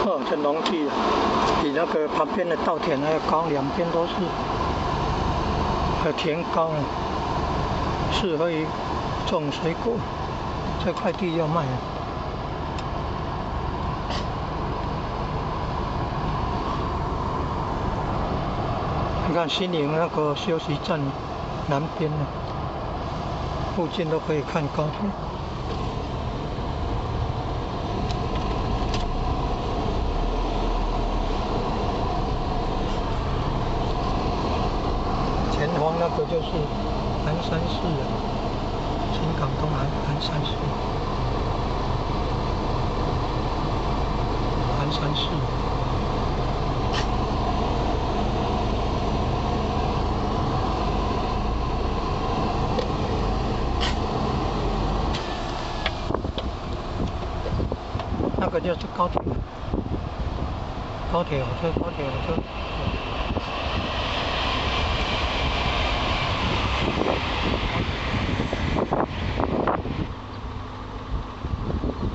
哦，這農地啊，比那個旁邊的稻田還要高，兩邊都是，田高啊，適合於種水果。這塊地要賣了。你看新營那個休息站南邊呢，附近都可以看高鐵。前方那個就是南山寺啊，新港東南山寺，南山寺。那個就是高鐵，高鐵火車，高鐵火車。